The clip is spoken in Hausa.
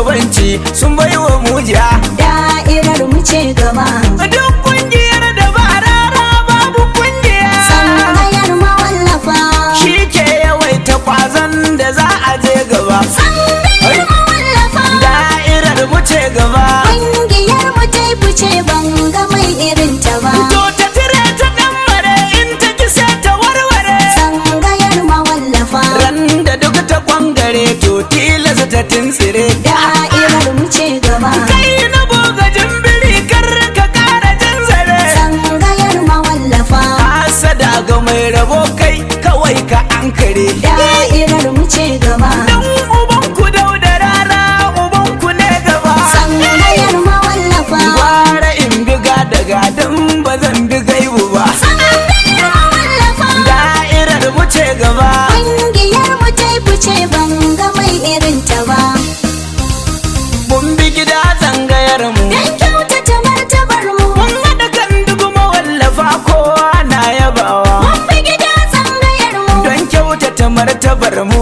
shugabanci sun baiwa mujiya. Da'irar mu ce gaba. Duk kungiyar da ba rara babu kungiya. Tsangayar mawallafa. Shi ke yawaita kwazon da za a je gaba. Tsangayar mawallafa. Da'irar mu ce gaba. Ƙungiyar mu ta fice, ban ga mai irin ta ba. To ta tire ta dan mare, in ta ki sai ta warware. Tsangayar mawallafa. Ran da duk ta kwangare, to tilasa ta tintsire. Da'irar mu ce gaba. Kai na boga jimbiri, kar ka kara jan zare. Tsangayar mawallafa. Hasada ga mai rabo, kai kawai ka ankare. Da'irar mu ce gaba. Dan uban ku da rara, uban ku ne gaba. Tsangayar mawallafa. Gwara in biga daga dan ba zan bi gaibu ba. Tsangayar mawallafa. Da'irar mu ce gaba. Ƙungiyar mu ta fice, ban ga mai irin ta ba. Mun bi gida tsangayar mu. Dan kyautata martabar mu. Mun haɗa kan duk mawallafa, kowa na yabawa. Mun bi gida tsangayar mu. Don kyautata martabar mu.